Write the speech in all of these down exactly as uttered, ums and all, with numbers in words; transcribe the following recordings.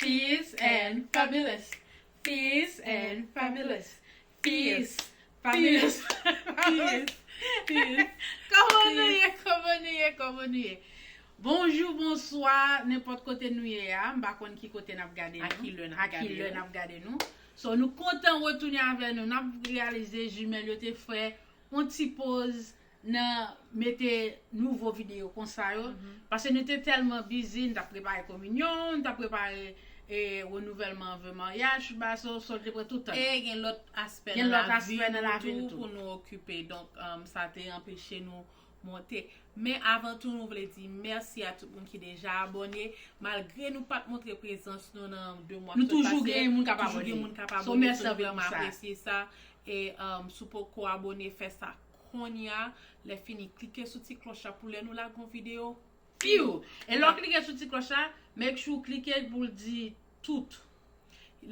Peace and fabulous. Peace and fabulous. Peace. Fabulous. Peace. Peace. Kòman nou ye? Kòman nou ye? Kòman nou ye? Bonjou, bonswa, nenpòt kote nou ye a. M pa konn ki kote n ap gade nou. A ki lè n ap gade nou. So, nou kontan retounen avè nou. N ap reyalize jimèl yo te fè yon ti poz nan mete nouvo videyo konsa yo. Paske nou te tèlman bizi, nou t ap prepare kominyon, nou t ap prepare e renouvèlman vye maryaj, tout bagay sa, so, so, l te pran tout tan. E gen lòt aspè nan lavi nou tou pou nou okipe. Donk, um, sa te anpeche nou monte. Men avan tou, nou vle di mèsi a tout moun ki deja abòne. Malgre nou pa t montre prezans nou nan de mwa ki sot pase, toujou gen moun k ap abòne. So, mèsi anpil pou sa. Toujou gen moun k ap abòne, so nou vrèman apresye sa. E, um, si w poko abòne, fè sa kounye a. Lè fini, klike sou ti klòch la pou lè nou lage yon videyo, piw! E lè w klike sou ti klòch la, make sure w klike pou l di tout.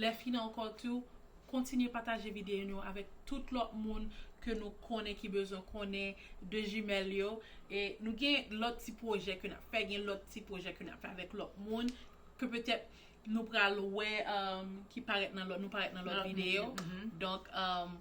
Lè fini ankò tou, kontinye pataje videyo nou avèk tout lòt moun ke nou konnen ki bezwen konnen de jimèl yo. E nou gen lòt ti pwojè ke n ap fè, gen lòt ti pwojè ke n ap fè avèk lòt moun, ke petèt nou pral wè, um, ki parèt nan lòt, nou parèt nan lòt videyo. Donk, um,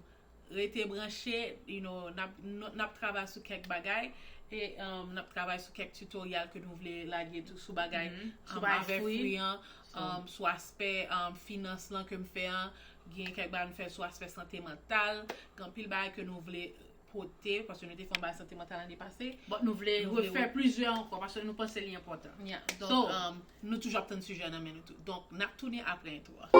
rete branche, you know, n ap, n, n ap travay sou kèk bagay, e, um, n ap travay sou kèk tutorial ke nou vle lage tou sou bagay, um, avè fwi an, um, sou aspè, um, finans lan ke m fè an, gen kèk bagay m fè sou aspè sante mantal, gen anpil bagay ke nou vle pote, paske nou te fè yon bagay sante mantal ane pase. But nou vle refè plizyè ankò, paske nou panse li enpòtan. Yeah, donk, um, nou toujou ap tann sijè nan men nou tou. Donk, n ap tounen apre entwo a.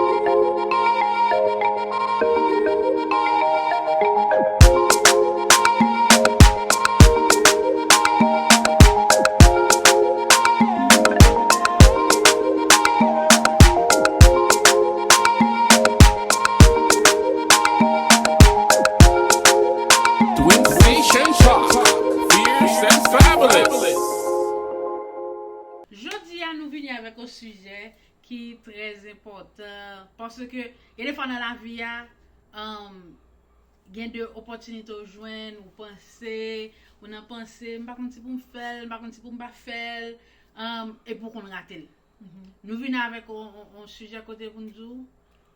Twin Station Talk, fierce and fabulous. Jodi a, nou vini avèk yon sijè ki trè enpòtan, paske gen de fwa nan lavi a, um, gen de opòtinite w jwenn, ou panse, ou nan panse, m pa konn si pou m fè l, m pa konn si pou m pa fè l, um, epi w konn rate l. Nou vini avèk yon, yon, yon sijè kote pou n di w,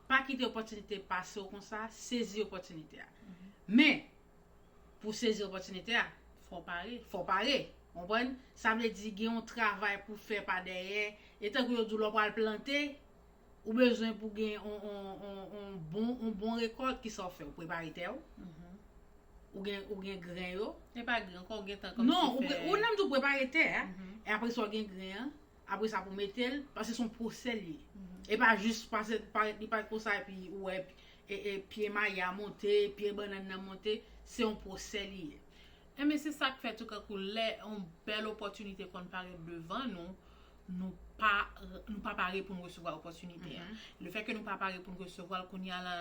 pa kite opòtinite pase w konsa, sezi opòtinite a. Men, pou w sezi opòtinite a, fò w pare. Fò w pare, konprann? Sa vle di gen yon travay pou w fè pa dèyè. E tankou yo di w lè w pral plante, ou bezwen pou gen yon, yon, yon, yon bon, yon bon rekòt, kisa w fè? Ou prepare tè w. Ou gen, ou gen gren yo. E pa gren, ankò ou gen tan kòmsi fè. Non, ou pre-, ou menm tou prepare tè a. E apre sa, w gen gren an. Apre sa, pou mete l, paske se yon pwosè li ye. E pa jis pase, parèt li parèt konsa, epi ou wè, e, e, pye mayi a monte, pye bannann nan monte, se yon pwosè li ye. Enben, se sa k fè tou, kankou lè yon bèl opòtinite konn parèt devan nou, nou pa, nou pa pare pou n resevwa opòtinite a. Lefètke nou pa pare pou n resevwa l, kounye a la,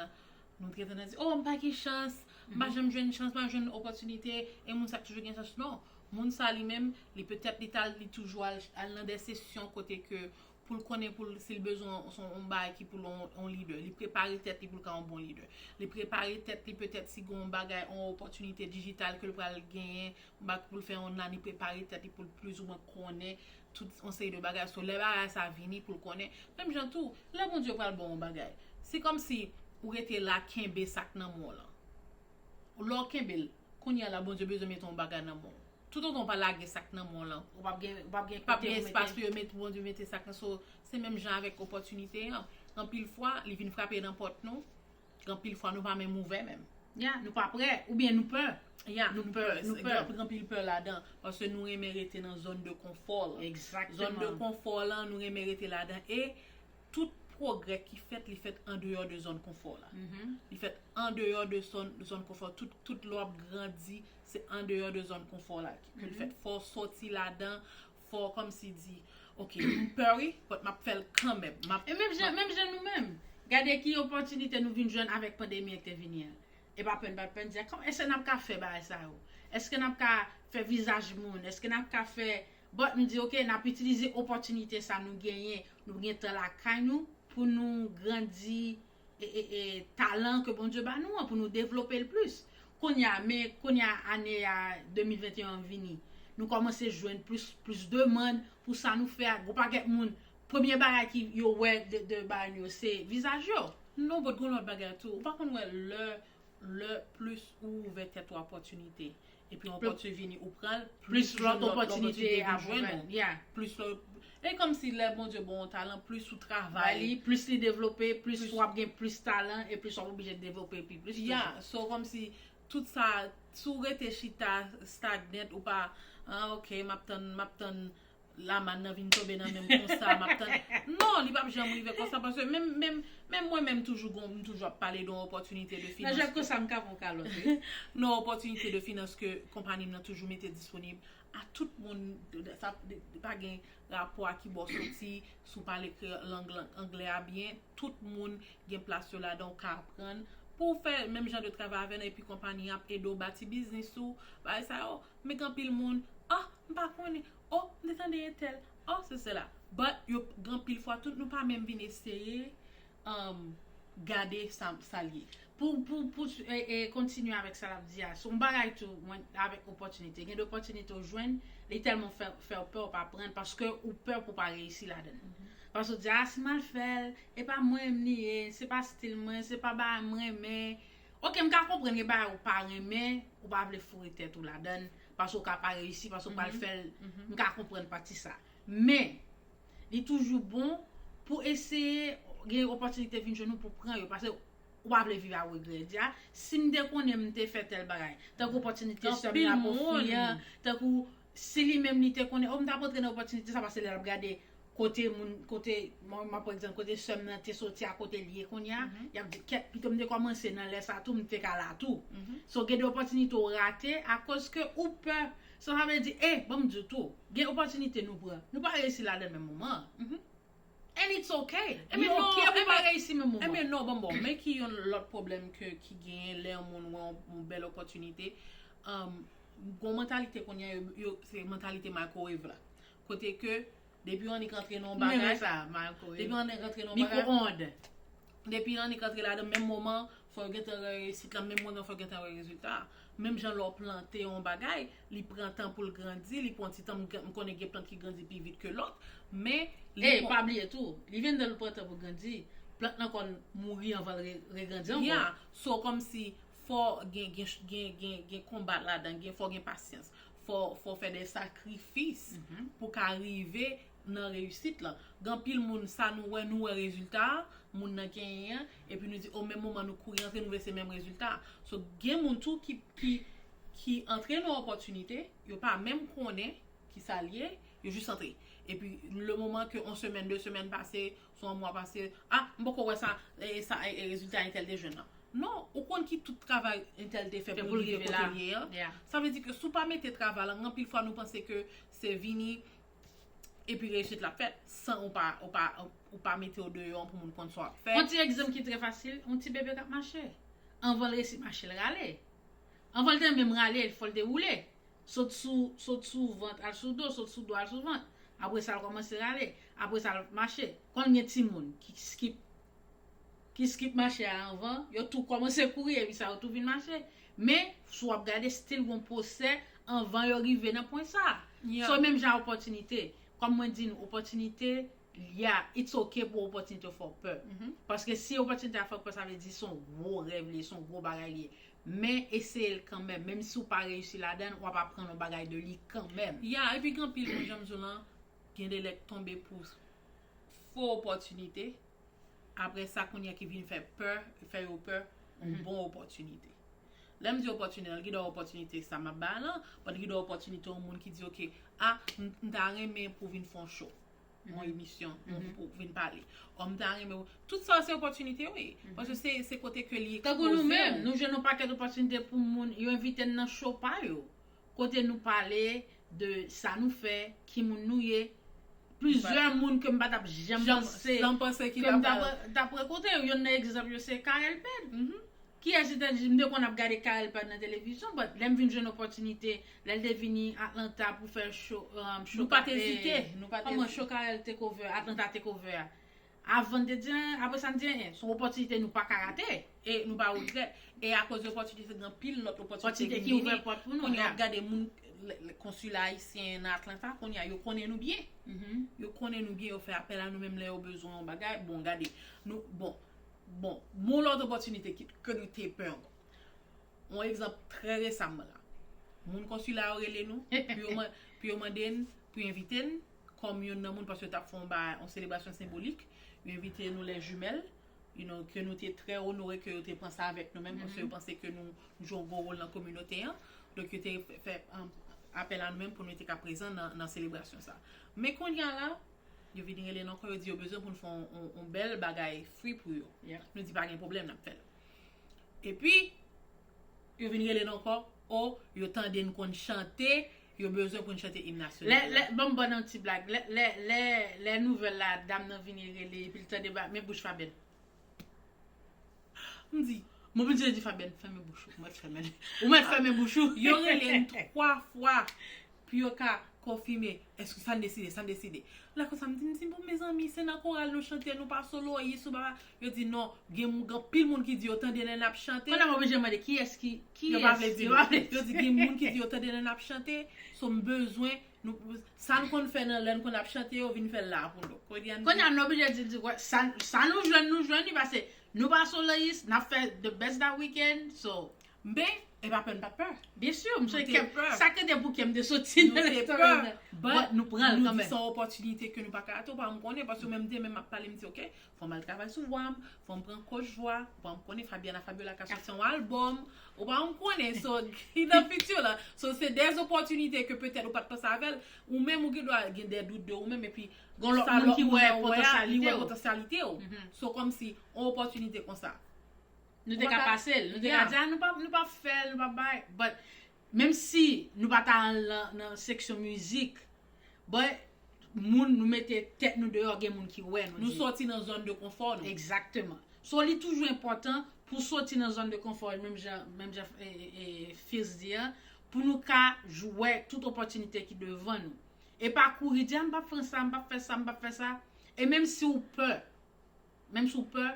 nou t gentan di, "Oh, m pa gen chans, m pa janm jwenn chans, m pa jwenn opòtinite, e moun sa k toujou gen chans." Non, moun sa li menm, li petèt li t al, li toujou al, al nan de sesyon kote ke pou l konnen pou l, si l bezwen yon, yon, yon bagay ki pou l yon, yon lidè, li prepare tèt li pou l ka yon bon lidè. Li prepare tèt li petèt si gen yon bagay, yon opòtinite dijital ke l pral genyen, yon bagay pou l fè yon ane, li prepare tèt li pou l plizoumwen konnen tout yon seri de bagay. So, lè bagay sa vini pou l konnen, menm jan tou, lè Bondye pral ba w yon bagay, se kòmsi ou rete la kenbe sa k nan men w lan. Lè w kenbe l, kounye a la, Bondye bezwen mete yon bagay nan men w. Toutotan w pa lage sa k nan men w lan, ou p ap gen, ou p ap gen espas pou yo mete, Bondye mete sa k nan. So, se menm jan avèk opòtinite an. Anpil fwa, li vin frape nan pòt nou. Anpil fwa, nou pa menm ouvè menm. Ya, nou pa prè, oubyen nou pè. Ya, nou pè, nou pè. Gen anpil pè ladan, paske nou renmen rete nan zòn de konfò lan. Egzakteman. Zòn de konfò lan, nou renmen rete ladan. E tout pwogrè ki fèt, li fèt andeyò de zòn konfò la. Li fèt andeyò de zòn, zòn konfò. Tout, tout lè w ap grandi, se andeyò de zòn konfò la ke l fèt. Fò w sòti ladan, fò w kòmsi di, "Ok, m pè wi, but m ap fè l kanmenm." M ap... E menm jan, menm jan nou menm. Gade ki opòtinite nou vin jwenn avèk pandemi an ki te vini an. E pa pè n, pa pè n di, "Kòman, èske n ap ka fè bagay sa yo? Èske n ap ka fè vizaj moun? Èske n ap ka fè," But nou di, "Ok, n ap itilize opòtinite sa nou genyen, nou gen tan lakay nou pou nou grandi e, e, e, talan ke Bondye ba nou an, pou nou devlope l plis." Kounye a, men kounye a, ane a de mil venteyen an vini, nou kòmanse jwenn plis, plis demann pou sa nou fè a. Gwo pakèt moun premye bagay ki yo wè de, de bagay yo se vizaj yo. Non, but gon lòt bagay tou. Ou pa konn wè lè, lè plis ou ouvè tèt ou a opòtinite. Epi yon opòtinite vini ou pran l, plis lòt opòtinite ap jwenn ou. Yeah. Plis lòt. E kòmsi lè Bondye ba w yon talan, plis ou travay li, plis li devlope, plis w ap gen plis talan e plis w ap oblije devlope pi plis toujou. Yeah, so kòmsi tout sa, si w rete chita stagnant, ou pa, ah, ok, m ap tann, m ap tann lamann nan vin tonbe nan men m konsa, m ap tann. Non, li p ap janm rive konsa, paske menm, menm, menm mwen menm toujou gon, m toujou ap pale de yon opòtinite de finans. Nan jwèt konsa, m ka pran kalòt, wi. Non, opòtinite de finans ke konpayi m nan toujou mete disponib a tout moun, sa pa gen rapò a ki bò w soti, si w pale lang anglè a byen, tout moun gen plas yo ladan, ou ka aprann pou w fè menm jan de travay avè l, epi konpayi an ap ede w bati biznis ou, bagay sa yo. Men gen anpil moun, oh, m pa konnen, oh, m te tande entèl, oh, se sela. But yo, gen anpil fwa tou, nou pa menm vin eseye um, gade sa, sa l ye. Pou, pou, pou e, e, kontinye avèk sa l ap di a, se yon bagay tou, mwen, avèk opòtinite. Gen de opòtinite ou jwenn, li tèlman fè, fè w pè, ou pa pran l, paske ou pè pou w pa reyisi ladan l. Paske ou di, ah, si m al fè l, e pa mwen m li ye, se pa stil mwen, se pa bagay m renmen. Ok, m ka konprann gen bagay ou pa renmen, ou pa vle foure tèt ou ladan l, paske ou ka pa reyisi, paske ou pral fè l, m ka konprann pati sa. Men, li toujou bon pou eseye gen opòtinite vin jwenn ou pou pran yo, paske ou pa vle viv a regrè. Di, ah, si m te konnen m te fè tèl bagay, tankou opòtinite sè m nan ap ofri an, tankou si li menm li te konnen, oh, m t ap antre nan opòtinite sa, paske lè l ap gade kote moun, kote, mwen, mwen, pa egzanp, kote sè m nan te soti a, kote l ye kounye a, y ap di, kèt, pito m te kòmanse nan lè sa tou, m te ka la tou. So, gen de opòtinite ou rate akoz ke ou pè. So, sa vle di, eh, ban m di w tou, gen opòtinite nou pran. Nou pa reyisi ladan l menm moman an. And it's okay. Li oke pou pa reyisi menm moman. Ebyen non, bon, bon, men ki yon lòt pwoblèm ke, ki genyen lè yon moun wè yon, yon bèl opòtinite. Um, gon mantalite kounye a, yo, yo, se mantalite microwave la. Kote ke, depi w annik antre nan yon bagay, depi w annik antre nan yon bagay, mikwo-ond. Depi w annik antre ladan, menm moman, fò w gentan wè reyisit la, menm moman, fò w gentan wè rezilta a. Menm jan lè w plante yon bagay, li pran tan pou l grandi, li pran ti tan, m, m konnen gen plant ki grandi pi vit ke lòt, men li... E, pa bliye tou, li vin dan l pran tan pou grandi, plant lan konn mouri anvan l re, regrandi ankò. Yeah, so kòmsi fò gen, gen, gen, gen, gen konbat ladan, gen, fò gen pasyans, fò, fò fè de sakrifis pou ka rive nan reyisit lan. Gen anpil moun, sa nou wè, nou wè rezilta a, moun nan genyen an, epi nou di, o, menm moman nou kouri antre, nou vle se menm rezilta a. So, gen moun tou ki, ki, ki antre nan opòtinite, yo pa menm konnen kisa l ye, yo jis antre. Epi, le moman ke yon semèn, de semèn pase, swa yon mwa pase, ah, m poko wè sa, e, sa, e, e, rezilta entèl te jwenn nan. Non, ou konn ki tout travay entèl te fè pou l rive kote l ye an. Sa vle di ke si w pa mete travay la, anpil fwa nou panse ke se vini epi reyisit la ap fèt, san ou pa, ou pa, ou pa mete w deyò pou moun konn sa w ap fè. Yon ti egzanp ki trè fasil, yon ti bebe k ap mache. Anvan l resi mache, l rale. Anvan l te menm rale, fò l te woule. Sot sou, sot sou vant, al sou do, sot sou do, al sou vant. Apre sa, l kòmanse rale. Apre sa, l mache. Konn gen timoun ki skip, ki skip mache a anvan, yo tou kòmanse kouri, epi sa yo tou vin mache. Men, si w ap gade, still gon pwosè anvan yo rive nan pwen sa. So, menm jan opòtinite. Kòm mwen di nou, opòtinite, yeah, it's ok pou opòtinite fè w pè. Paske si opòtinite a fè w pè, sa vle di se yon gwo rèv li ye, se yon gwo bagay li ye. Men eseye l kanmenm. Menm si w pa reyisi ladan l, w ap aprann yon bagay de li kanmenm. Yeah, epi gen anpil moun, jan m di w lan, gen de lè k tonbe pou fo opòtinite. Apre sa, kounye a ki vin fè pè, fè yo pè, yon bon opòtinite. Lè m di opòtinite, gen de opòtinite sa m ap bay lan, but gen de opòtinite yon moun ki di, ok, ah, m, m ta renmen pou vin fè yon show. Yon emisyon, yon, pou vin pale. Ò, m ta renmen, tout sa se opòtinite, wi. Paske se, se kote ke li ekspoze w. Tankou nou menm, nou jwenn yon pakèt opòtinite pou moun, yo envite n nan show pa yo. Kote nou pale de sa nou fè, ki moun nou ye. Plizyè moun ke m pa t ap janm panse ke m t ap, t ap rankontre. Youn nan egzanp yo se Carel Pèd. Kiyès ki te di, m te konn ap gade Carel Pèd nan televizyon, but lè m vin jwenn opòtinite, lè l te vini Atlanta pou fè show, um, show... Nou pa t ezite, nou pa t ezite. Kòman show Carel Takeover, Atlanta Takeover a? Avan n te di anyen, apre sa n di anyen. Se yon opòtinite nou pa ka rate. E nou pa regrèt. E akoz de opòtinite, gen anpil lòt opòtinite ki vini. Kounye a w ap gade moun, Konsila ayisyen nan Atlanta kounye a, yo konnen nou byen. Yo konnen nou byen, yo fè apèl a nou menm lè yo bezwen yon bagay. Bon, gade, nou, bon, bon, yon lòt opòtinite ki, ke nou te pè ankò. Yon egzanp trè resaman la. Moun konsila yo rele nou pou yo, pou yo mande n, pou yo envite n kòm youn nan moun, paske yo t ap fè yon, yon selebrasyon senbolik. Yo envite nou lè jimèl, you know, ke nou te trè onore ke yo te panse avèk nou menm, paske yo panse ke nou jwe yon gwo wòl nan kominote an. Donk, yo te fè um, apèl a nou menm pou nou te ka prezan nan, nan selebrasyon sa. Men kounye a la, yo vin rele n ankò, yo di yo bezwen pou n fè yon, yon, yon bèl bagay free pou yo. Nou di pa gen pwoblèm, n ap fè l. Epi, yo vin rele n ankò, o, yo tande n konn chante, yo bezwen pou n chante im nasyonal la. Lè, lè, ban m ban n yon ti blag. Lè, lè, lè, lè nouvèl la, dam nan vini rele, epi l tande ba, men bouch Fabienne. M di, m oblije di Fabienne, fèmen bouch ou, ou mèt fèmen. Ou mèt fèmen bouch ou. Yo rele n twa fwa pou yo ka konfime, èske sa n deside, sa n deside. La konsa, m di, m di, bon, mezanmi, se nan koral nou chante, nou pa soloyis, ou pa, yo di, non, gen moun, gen anpil moun ki di yo tande lè n ap chante. Kounye a m oblije mande, kiyès ki, kiyès? Yo pa vle di nou. Yo di, gen moun ki di yo tande lè n ap chante, so m bezwen, nou, sa n konn fè nan lè n konn ap chante, yo vin fè l la pou nou. Kounye a, nou oblije di, di, wè, sa, sa nou jwenn, nou jwenn li, paske nou pa soloyis, n ap fè the best that we can, so. Men, e pa pè, n pa t pè. Byen si, m sonje kè m, sa k rete pou kè m te soti nan restoran nan. But nou pran l kanmenm. Nou di se yon opòtinite ke nou pa ka rate, ou pa m konnen, paske menm demen m ap pale, m di, ok, fò m al travay sou vwa m, fò m pran coach vwa, ou pa m konnen, Fabiana Fabiola ka soti yon albòm, ou pa m konnen, so, ki nan fiti la. So, se de opòtinite ke petèt ou pa t panse avè l, ou menm ou gen dwa gen de dout de ou menm, epi gon lòt moun ki wè potansyalite w. So, kòmsi, yon opòtinite konsa. Nou te ka pase l. Nou te ka di, a, nou pa, nou pa fè l, nou pa bay. But, menm si nou pa ta al nan, nan seksyon mizik, but, moun, nou mete tèt nou deyò, gen moun ki wè nou. Nou sòti nan zòn de konfò nou. Egzakteman. So, li toujou enpòtan pou sòti nan zòn de konfò, menm jan, menm jan, e, e, e, Fils di a, pou nou ka wè tout opòtinite ki devan nou. E pa kouri di, a, m p ap fè sa, m p ap fè sa, m p ap fè sa. E menm si w pè, menm si w pè,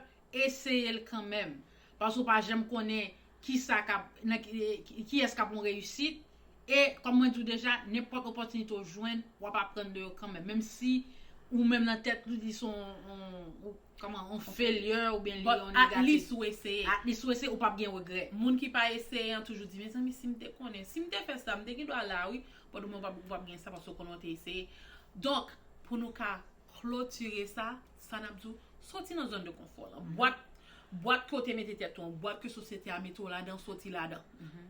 eseye l kanmenm. Paske w pa janm konnen kisa k ap, nan ki, ki, kiyès k ap yon reyisit. E, kòm mwen di w deja, nenpòt opòtinite w jwenn, w ap aprann de yo kanmenm. Menm si ou menm nan tèt ou li se yon, yon, yon, kòman, yon failure oubyen li yon negatif. But at least ou eseye. At least ou eseye, ou p ap gen regrè. Moun ki pa eseye an toujou di, mezanmi, si m te konnen, si m te fè sa, m te gen dwa la, wi. But ou menm w p ap, w p ap gen sa paske w konnen w te eseye. Donk, pou nou ka klotire sa, sa n ap di w, soti nan zòn de konfò lan. Bwat, bwat ke w te mete tèt ou an, bwat ke sosyete a mete w ladan, soti ladan.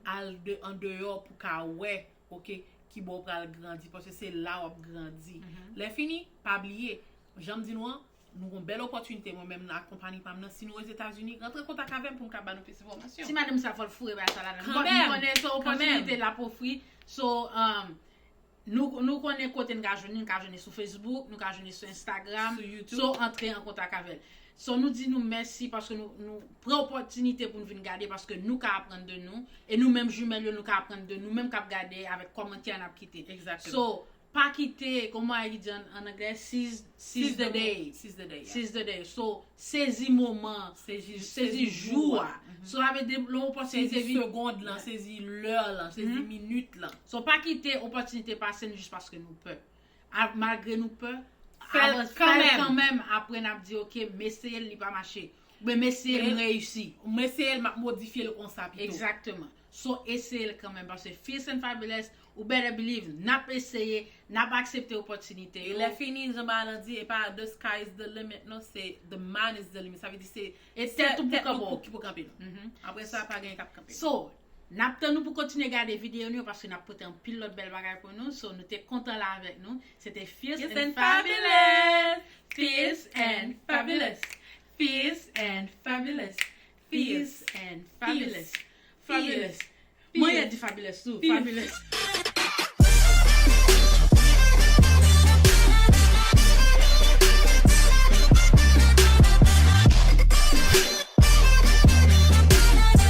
Al de, andeyò pou ka wè, oke, ki bò w pral grandi, paske se la w ap grandi. Lè fini, pa bliye, jan m di nou an, nou gon bèl opòtinite, mwen menm nan ak konpayi pa m nan, si nou Ozetazini, rantre kontak avè m pou m ka ba nou plis enfòmasyon. Ti madanm sa fò l foure bagay sa ladan. Kanmenm, nou konnen se opòtinite l ap ofri. So, um, Nou, nou konnen kote n ka jwenn li, n ka jwenn li sou Facebook, nou ka jwenn li sou Instagram. Sou YouTube. So, antre an kontak avè l. So, nou di nou mèsi paske nou, nou pran opòtinite pou n vin gade, paske nou ka aprann de nou, e nou menm jimèl yo, nou ka aprann de nou menm k ap gade avèk kòmantè n ap kite. Egzakteman. So, pa kite, kòman yo di an, an anglè, seize, seize the day. Seize the day, yeah. Seize the day. So, sezi moman, sezi, sezi jou a. So, sa vle di, lè yon opòtinite vini. Sezi segond lan, sezi lè lan, sezi minit lan. So, pa kite opòtinite pase n jis paske nou pè. A, malgre nou pè, fè l kanmenm. Apre n ap di, oke, m eseye l, li pa mache. Oubyen m eseye l, m reyisi. M eseye l, m ap modifye l konsa pito. Egzakteman. So, eseye l kanmenm, paske Fierce and Fabulous, ou better believe, n ap eseye, n ap aksepte opòtinite yo. E lè fini, jan Balan di, e pa the sky is the limit, non, se the mind is the limit. Sa vle di se tèt ou pou kanpe w. E tèt ou pou kanpe w. Apre sa, pa gen k ap kanpe w. So, n ap tann nou pou kontinye gade videyo nou yo, paske n ap pote anpil lòt bèl bagay pou nou. So, nou te kontan la avèk nou. Se te Fierce and Fabulous. Fierce and Fabulous. Fierce and Fabulous. Fierce and Fabulous. Fabulous. Mwen di Fabulous tou. Fabulous.